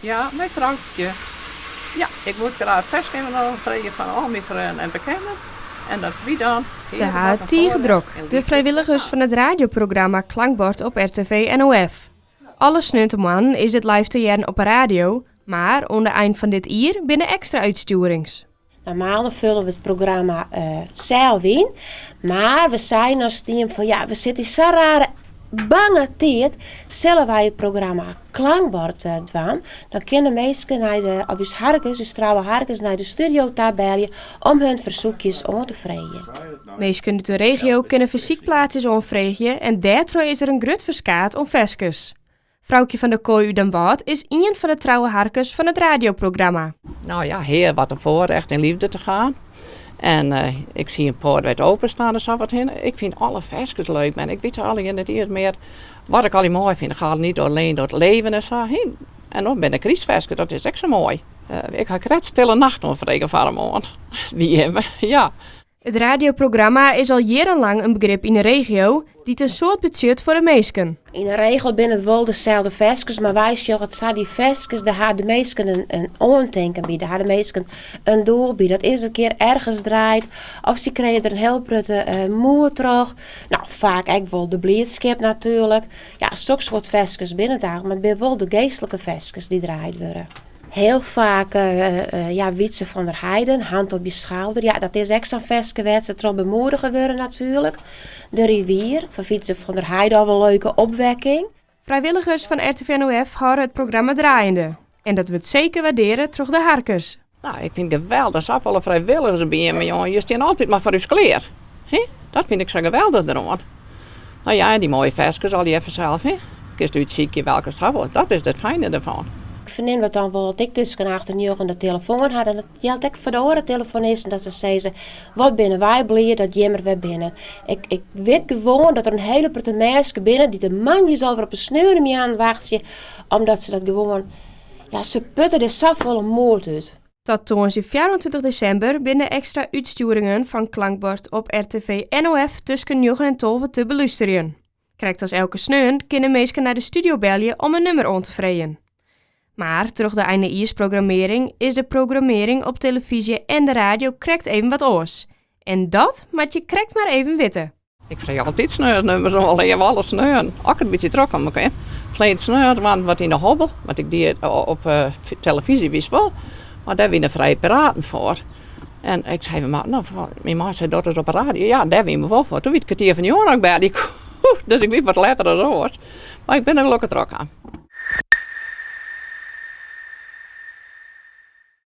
Ja, mei Froukje. Ja, ik woe graach in ferske even oanfreegje fan al myn freonen en bekenden. En dat wie dan. Se ha it tige drok, de frijwilligers fan it radioprogramma Klankbord op RTV NOF. Alle sneontemoarnen is it live te hearren op 'e radio, mar oan de ein fan dit jier binne ekstra útstjoerings. Normaal dan fulle we it programma sels yn, mar we seinen as team fan ja, we sitte yn sa'n rare bange tiid, sille wy it programma Klankbord dwaan? Dan kinne minsken nei de, of ús harkers, ús trouwe harkers nei de studio ta belje om hun fersoekjes oan te freegjen. Minsken út de regio kinne fersykplaatsjes oanfreegje en dêrtroch is der in grut ferskaat oan ferskes. Froukje van der Kooi út Damwâld is ien fan de trouwe harkers fan it radioprogramma. Nou ja, Heer, wat een voorrecht in liefde te gaan. En ik zie een poort wijd open staan en sa wat hinne. Ik fyn alle ferskes leuk, man. Ik wit allegear net iens mear wat ik allegear moai fyn. Ik ga niet alleen door het leven en sa. En dan binne de krystferskes, dat is ek sa moai. Ik ha krekt Stille Nacht oanfrege foar in moarn. By jimme, ja. It radioprogramma is al jierrenlang in begrip yn de regio, dy't in soad betsjut foar de minsken. Yn 'e regel binne it wol deselde ferskes, mar wy sjogge it sa, dy ferskes, dêr ha de minsken in oantinken by, dêr ha de minsken in doel by. Dat is in kear ergens draaid of sy krije der in hiel protte moed troch. No, faak ek wol de bliidskip natuerlik. Ja, soksoart ferskes binne it eigentlik, mar it binne wol de geastlike ferskes dy't draaid wurde. Heel faak ja, Wietze van der Heijden, Hand op je schouder. Ja, dat is ek sa'n ferske wêr't se troch bemoedige wurde natuerlik. De Rivier fan Wietze van der Heijden, al in leuke opwekking. Frijwilligers fan RTV NOF hâlde it programma draaiende. En dat wurdt seker waardearre troch de harkers. Nou, ik fyn it geweldich, safolle frijwilligers by jimme, jonge. Je stean altyd mar foar ús klear. Hè? Dat fyn ik sa geweldich deroan. No ja, en dy moaie ferskes allegear fansels, hè. Kinst útsykje welke ha wolst. Dat is it fijne derfan. Ik fernim dat dan wol, at ik tusken acht en njoggen de telefoan ha, en dat jildt ek foar de oare telefonisten, dat se sizze, wat binne wy bliid dat jim der wer binne. Ik, ik wit gewoan dat der in hiele protte minsken binne dy't de moandeis alwer op de sneonemoarn wachtsje, omdat se dat gewoan, ja, se putte der safolle moed út. Tot tongersdei 24 desimber binne ekstra útstjoeringen fan Klankbord op RTV NOF tusken njoggen en 12 te belústerjen. Krekt as elke sneon kinne minsken nei de studio belje om in nûmer oan te freegjen. Mar troch de eindejiersprogrammearring is de programmearring op telefyzje en de radio krekt even wat oars. En dat moat je krekt mar even witte. Ik freegje altyd sneonsnûmers oan, leaver alle sneon. As ik it in bytsje trochkomme kin. Ferleden sneon waard wat yn de hobbel, want ik die it op telefyzje wist wol, mar dêr wiene frije piraten foar. En ik sei, no, myn man sei dat is op de radio. Ja, dêr wiene we wol foar. Toen wie it kertier foar njoggen dat ik belje koe, dus ik wie wat letter as oars. Mar ik bin der gelokkich trochkaam.